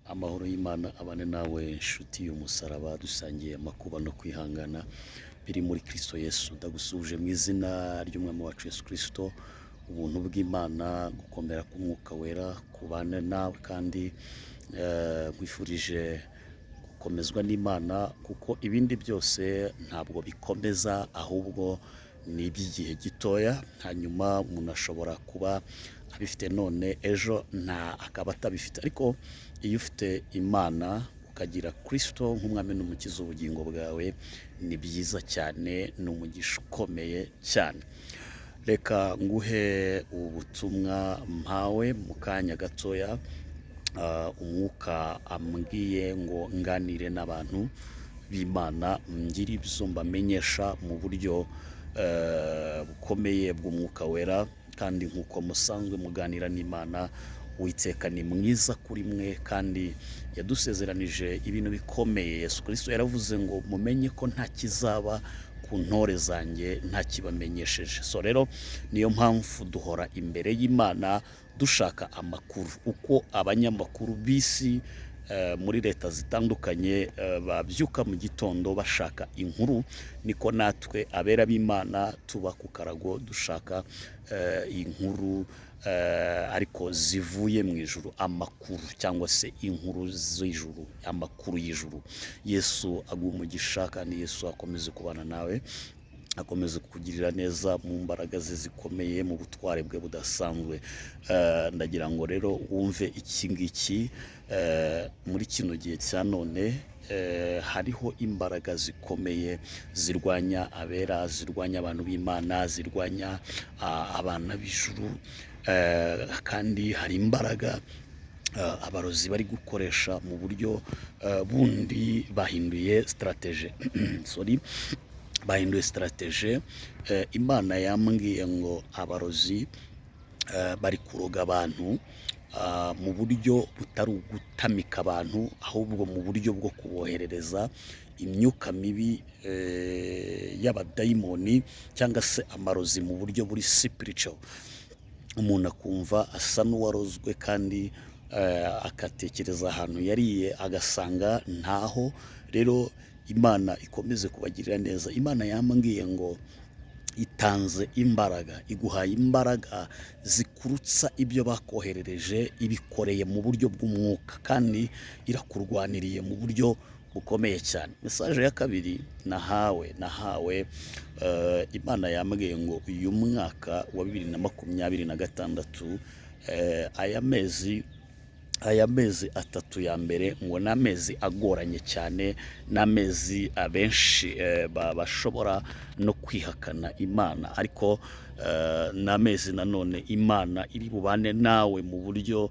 Amahoro y'Imana abane nawe nshuti y'umusaraba, dusangiye amakuba no kwihangana biri muri Kristo Yesu. Ndagusuhuje mu izina ry'Umwami wacu Yesu Kristo. Ubuntu bw'Imana, gukomera k'Umwuka Wera kubane nawe, kandi nkwifurije gukomezwa n'Imana, kuko ibindi byose ntabwo bikomeza, ahubwo ni iby'igihe gitoya. Hanyuma umuntu ashobora kuba abifite none, ejo nta akaba atabifite, ariko iyo ufite Imana, ukagira Kristo nk'Umwami n'Umukiza ubugingo bwawe, ni byiza cyane, ni umugisha ukomeye cyane. Reka nguhe ubutumwa mpawe mu kanya gatoya. Umwuka ambwiye ngo nganire n'abantu b'Imana, ngire ibyo mbamenyesha mu buryo bukomeye bw'Umwuka Wera. Kandi nk'uko musanzwe muganira n'Imana, Uwiteka ni mwiza kuri mwe kandi yadusezeranije ibintu bikomeye. Yesu Kristo yaravuze ngo: "Mumenye ko nta kizaba ku ntore zanjye nta kibamenyesheje." So rero niyo mpamvu duhora imbere y'Imana dushaka amakuru. Uko abanyamakuru b'isi muri leta zitandukanye babyuka mu gitondo bashaka inkuru, niko natwe abera b'Imana tuba ku karago dushaka inkuru, ariko zivuye mu ijuru, amakuru cyangwa se inkuru z'ijuru, amakuru y'ijuru. Yesu aguha umugisha, kandi Yesu akomeze kubana nawe, akomeze kukugirira neza mu mbaraga ze zikomeye, mu butware bwe budasanzwe. Ndagira ngo rero wumve iki ngiki: muri kino gihe cya none hariho imbaraga zikomeye zirwanya abera, zirwanya abantu b'Imana, zirwanya abana b'ijuru. Kandi hari imbaraga abarozi bari gukoresha mu buryo bundi. Bahinduye stratégie, sorry, bahinduye stratégie. Imana yambwiye ngo abarozi bari kuroga abantu mu buryo butari ugutamika abantu, ahubwo mu buryo bwo kuboherereza imyuka mibi y'abadayimoni cyangwa se amarozi mu buryo buri spiritual. Umuntu akumva asa n'uwarozwe, kandi agatekereza ahantu yariye agasanga ntaho. Rero Imana ikomeze kubagirira neza. Imana yambwiye ngo itanze imbaraga, iguhaye imbaraga zikurutsa ibyo bakoherereje, ibikoreye mu buryo bw'umwuka, kandi irakurwaniriye mu buryo bukomeye cyane. Message ya kabiri nahawe, Imana yambwiye ngo uyu mwaka wa 2026, aya mezi 3 ya mbere, ngo ni amezi agoranye cyane, ni amezi abenshi bashobora no kwihakana Imana, ariko ni amezi nanone Imana iri bubane nawe mu buryo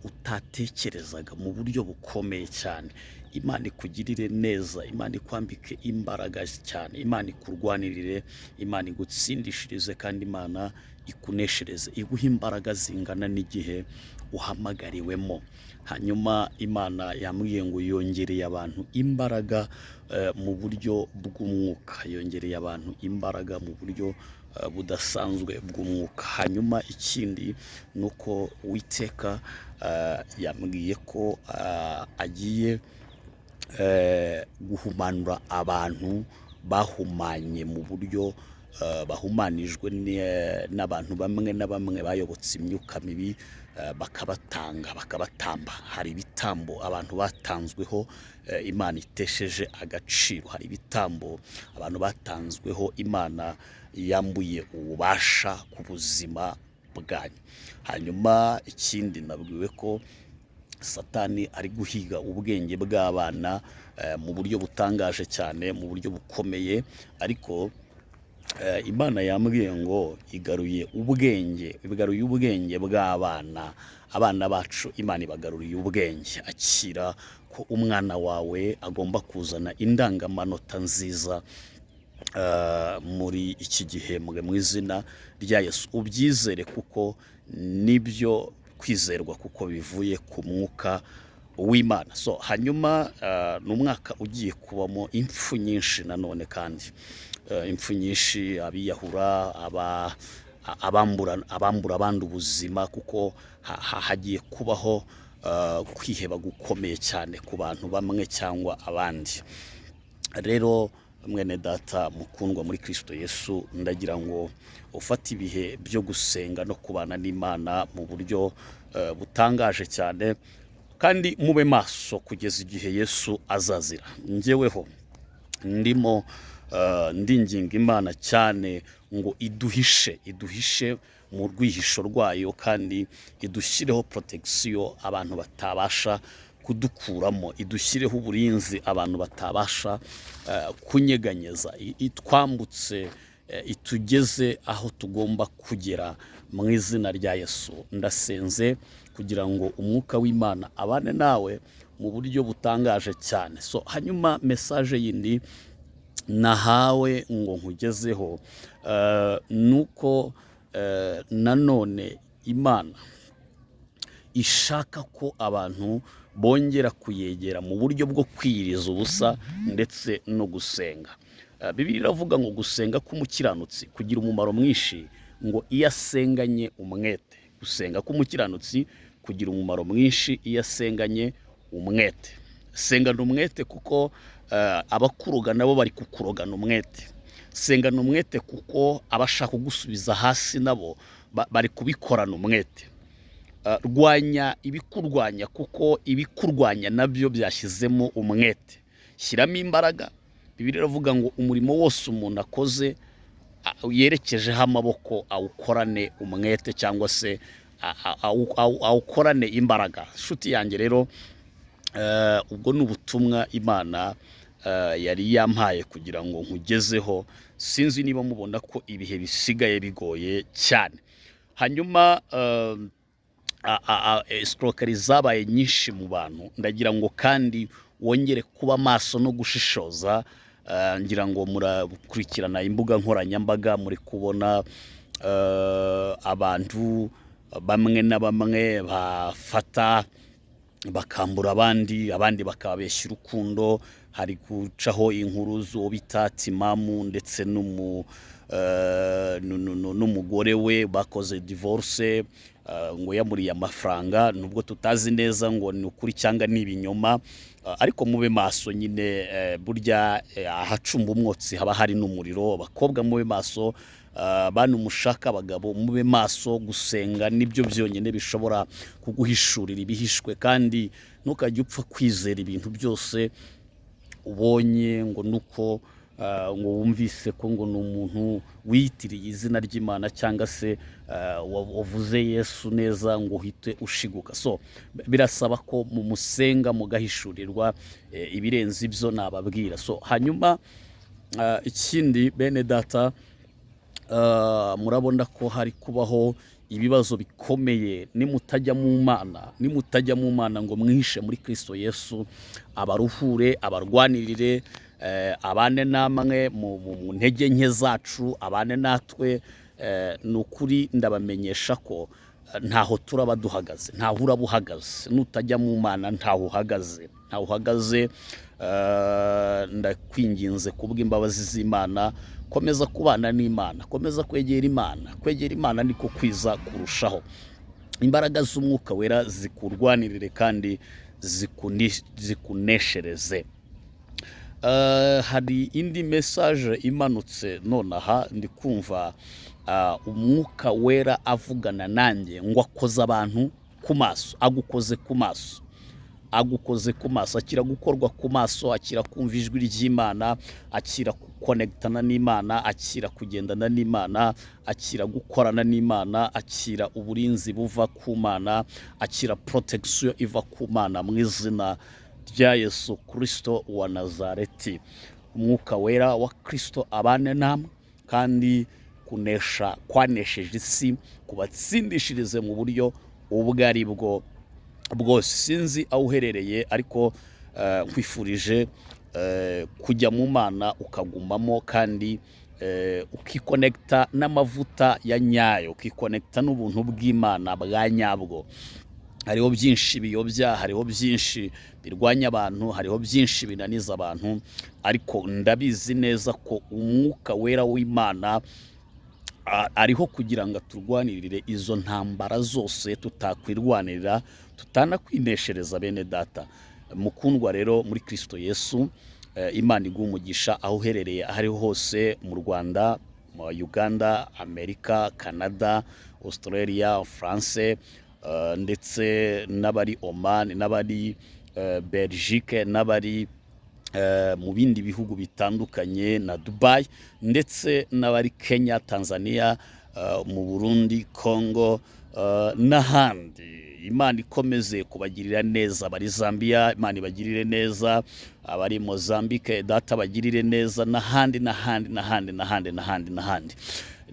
utatekerezaga, mu buryo bukomeye cyane. Imana ikugirire neza, Imana ikwambike imbaraga cyane, Imana ikurwanirire, Imana igutsindishirize, kandi Imana ikuneshereze, iguhe imbaraga zingana n'igihe uhamagariwemo. Hanyuma Imana yambwiye ngo yongereye abantu imbaraga mu buryo bw'umwuka, yongereye abantu imbaraga mu buryo budasanzwe bw'umwuka. Hanyuma ikindi ni uko Uwiteka yambwiye ko agiye guhumanura abantu bahumanye mu buryo bahumanijwe n'abantu bamwe na bamwe bayobotse imyuka mibi, bakabatanga, bakabatamba. Hari ibitambo abantu batanzweho Imana itesheje agaciro, hari ibitambo abantu batanzweho Imana yambuye ububasha ku buzima bwanyu. Hanyuma ikindi nabwiwe ko Satani ari guhiga ubwenge bw'abana mu buryo butangaje cyane, mu buryo bukomeye, ariko Imana yambwiye ngo igaruye ubwenge, igaruye ubwenge bw'abana. Abana bacu Imana ibagaruriye ubwenge. Akira ko umwana wawe agomba kuzana indangamanota nziza muri iki gihembwe mu izina rya Yesu. Ubyizere kuko nibyo kwizerwa, kuko bivuye ku Mwuka w'Imana. So hanyuma ni umwaka ugiye kubamo impfu nyinshi nanone, kandi impfu nyinshi, abiyahura, abambura abandi ubuzima, kuko hagiye kubaho kwiheba gukomeye cyane ku bantu bamwe cyangwa abandi. Rero mwene data mukundwa muri Kristo Yesu, ndagira ngo ufate ibihe byo gusenga no kubana n'Imana mu buryo butangaje cyane, kandi mube maso kugeza igihe Yesu azazira. Njyeweho ndimo ndinginga Imana cyane ngo iduhishe mu rwihisho rwayo, kandi idushyireho protection abantu batabasha kudukuramo, idushyireho uburinzi abantu batabasha kunyeganyeza, itwambutse, itugeze aho tugomba kugera mu izina rya Yesu. Ndasenze kugira ngo umwuka w'Imana abane nawe mu buryo butangaje cyane. So hanyuma message yindi nahawe ngo nkugezeho, nuko nanone Imana ishaka ko abantu bongera kuyegera mu buryo bwo kwiyiriza ubusa ndetse no gusenga. Bibiliya iravuga ngo gusenga k'umukiranutsi kugira umumaro mwinshi, ngo iyo asenganye umwete. Gusenga k'umukiranutsi kugira umumaro mwinshi iyo asenganye umwete. Sengana umwete kuko abakuroga nabo bari kukurogana umwete. Sengana umwete kuko abashaka kugusubiza hasi nabo bari kubikorana umwete. Rwanya ibikurwanya kuko ibikurwanya nabyo byashyizemo umwete. Shyiramo imbaraga. Bibiliya iravuga ngo umurimo wose umuntu akoze yerekejeho amaboko awukorane umwete, cyangwa se awukorane imbaraga. Nshuti yanjye rero, ubwo ni ubutumwa Imana yari yampaye kugira ngo nkugezeho. Sinzi niba mubona ko ibihe bisigaye bigoye cyane. Hanyuma escroquerie zabaye nyinshi mu bantu. Ndagira ngo kandi wongere kuba maso no gushishoza. Ngira ngo murakurikirana imbuga nkoranyambaga, muri kubona abantu bamwe na bamwe bafata bakambura abandi, abandi bakababeshya urukundo. Hari gucaho inkuru z'uwo bita Timamu ndetse n'umugore we bakoze divorce, ngo yamuriye amafaranga, nubwo tutazi neza ngo ni ukuri cyangwa ni ibinyoma. Ariko mube maso nyine, burya ahacumba umwotsi haba hari n'umuriro. Abakobwa mube maso, bantu mushaka abagabo mube maso. Gusenga nibyo byonyine bishobora kuguhishurira ibihishwe, kandi ntukajye upfa kwizera ibintu byose ubonye ngo nuko ngo wumvise ko ngo ni umuntu wiyitiriye izina ry'Imana cyangwa se wavuze Yesu neza ngo uhite ushiguka. So birasaba ko mumusenga mugahishurirwa ibirenze ibyo nababwira. So hanyuma ikindi bene data, murabona ko hari kubaho ibibazo bikomeye nimutajya mu Mana, nimutajya mu Mana ngo mwihishe muri Kristo Yesu, abaruhure, abarwanirire, abane namwe mu ntege nke zacu, abane natwe. Ni ukuri ndabamenyesha ko ntaho turaba duhagaze, ntaho uraba uhagaze nutajya mu Mana, ntaho uhagaze, ntaho uhagaze. Ndakwinginze kubw'imbabazi z'Imana, komeza kubana n'Imana, komeza kwegera Imana. Kwegera Imana niko kwiza kurushaho. Imbaraga z'umwuka wera zikurwanirire kandi zikuneshereze. Hari indi message imanutse nonaha, ndi kumva umwuka wera avugana nanjye ngo akoze abantu ku maso, agukoze ku maso, agukoze ku maso. Akira gukorwa ku maso, akira kumva ijwi ry'Imana, akira gukonegitana n'Imana, akira kugendana n'Imana, akira gukorana n'Imana, akira uburinzi buva ku Mana, akira protection iva ku Mana mu izina rya Yesu Kristo wa Nazareti. Umwuka wera wa Kristo abane namwe, kandi kunesha kwanesheje isi kubatsindishirize mu buryo ubwo ari bwo bwose. Sinzi aho uherereye, ariko nkwifurije kujya mu Mana ukagumamo, kandi ukikonekita n'amavuta ya nyayo, ukikonekita n'ubuntu bw'Imana bwa nyabwo. Hariho byinshi biyobya, hariho byinshi birwanya abantu, hariho byinshi binaniza abantu, ariko ndabizi neza ko umwuka wera w'Imana Ariho kugira ngo aturwanirire izo ntambara zose tutakwirwanirira, tutanakwineshereza. Bene data mukundwa rero muri Kristo Yesu, Imana iguha umugisha aho uherereye aho ariho hose, mu Rwanda, mu Uganda, Amerika, Canada, Australia, France, ndetse n'abari Oman, n'abari Belgique, n'abari mu bindi bihugu bitandukanye na Dubai, ndetse n'abari Kenya, Tanzania, mu Burundi, Congo, n'ahandi. Imana ikomeze kubagirira neza. Abari Zambia, Imana ibagirire neza. Abari Mozambique, Data bagirire neza, n'ahandi, n'ahandi, n'ahandi, n'ahandi, n'ahandi, n'ahandi.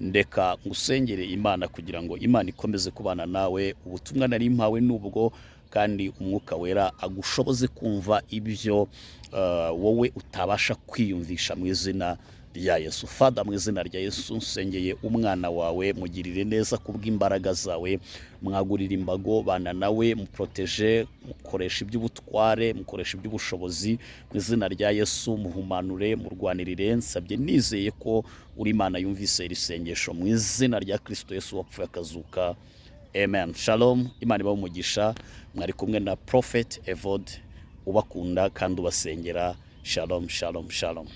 Ndeka ngusengere Imana kugira ngo Imana ikomeze kubana nawe. Ubutumwa nari mpawe nubwo, kandi Umwuka Wera agushoboze kumva ibyo wowe utabasha kwiyumvisha, mu izina rya Yesu. Father, mu izina rya Yesu, nsengeye umwana wawe, mugirire neza kubw'imbaraga zawe, mwagurira imbago, bana nawe, muprotège, mukoresha iby'ubutware, mukoresha iby'ubushobozi, mu izina rya Yesu. Muhumanure, murwanirire. Nsabye nizeye ko uri Imana yumvise iri sengesho, mu izina rya Kristo Yesu wapfuye akazuka, amen. Shalom, Imana ibahe umugisha. Mwari kumwe na Prophet Evode, ubakunda kandi ubasengera. Shalom, shalom, shalom.